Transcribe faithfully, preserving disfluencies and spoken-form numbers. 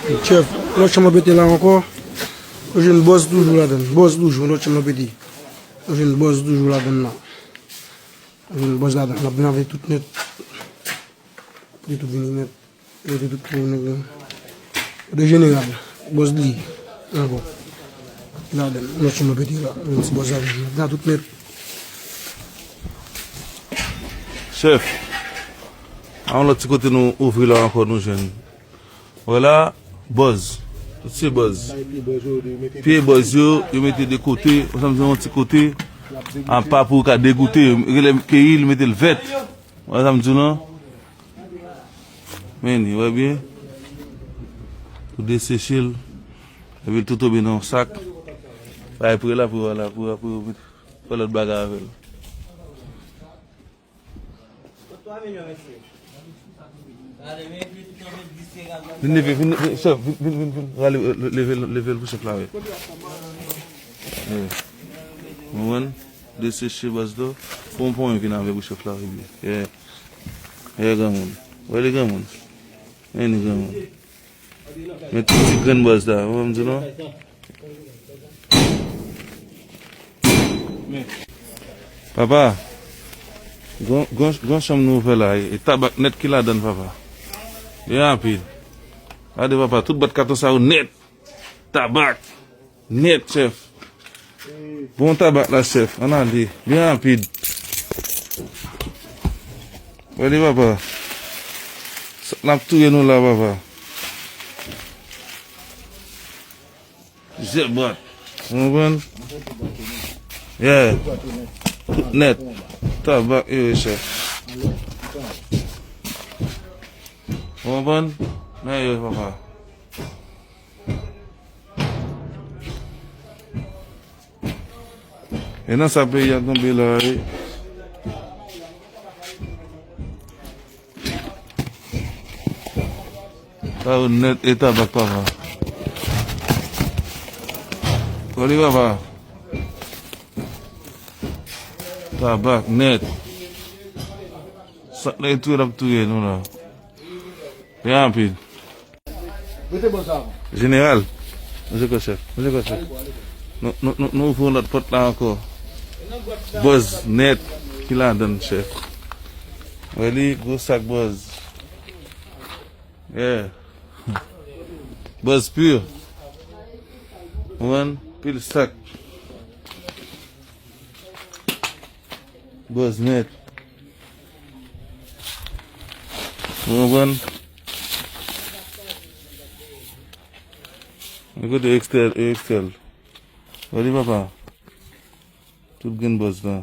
Chèf, lòt chanm nan pete la ankò. Nou jwenn bòz toujou ladann. Bòz toujou, lòt chanm nan pete. Nou jwenn bòz toujou ladann la. Nou jwenn bòz ladann. N ap lave tout nèt. Pete tout vini nèt. Mete tout pou nèg la. De jeneral, bòz li. Ankò. Ladann, lòt chanm nan pete la. Yon ti bòz ladann. Ladann tout nèt. Chèf, a yon lòt ti kote nou ouvri la ankò, nou jwenn. Vwala, bòz. Tout se bòz. Pye bòz yo, yo mete de kote. Ou sa m di yon ti kote. Apa pou w ka degoute. Rele keyi l, mete l vèt. Ou wè sa m di w lan? Men li, wè byen. Ou deseche l. Epi l tou tonbe nan yon sak. Bay pre la pou wè la, pou wè, pou wè, fè lòt bagay avè l. Vin leve, vin leve, chèf, vin, vin, vin, vin. Rale, leve, leve l pou chèf la wè. Wi. Ou konprann? Deseche bòz do. Pon pon vin avè pou chèf la wè byen. Yeah. Yeah, granmoun. Wè li granmoun. Men li granmoun. Men tout ti grenn bòz la, ou konprann m di non? Papa, gon, gon, gon chanm nou ouvè la, e tabak nèt ki ladann, papa. Byen rapid. Gade, papa, tout bwat katon sa yo nèt. Tabak. Nèt, chèf. Bon tabak la, chèf. Ann ale. Byen rapid. Gade, papa. Sa, n ap touye nou la, papa. Plizyè bwat. Ou konprann? Yeah. Tout nèt. Tabak yo ye, chèf. Ou konprann? Men yo, papa. E nan sa peyi a tonbe la, wi. Sa yo nèt e tabak, papa. Kòli, papa. Tabak nèt. Sa k nèg touye l ap touye nou la. Byen rapid. Mete bòz la avan. Jeneral. Manje kò chèf. Manje kò chèf. Nou, nou, nou, nou ouvri yon lòt pòt la ankò. Bòz nèt ki ladann, chèf. Wè li, gwo sak bòz. Yeah. Bòz pur. Ou konprann? Pil sak. Bòz nèt. Ou konprann? Mwen kote ekstèl, ekstèl. Gade papa. Tout grenn bòz la.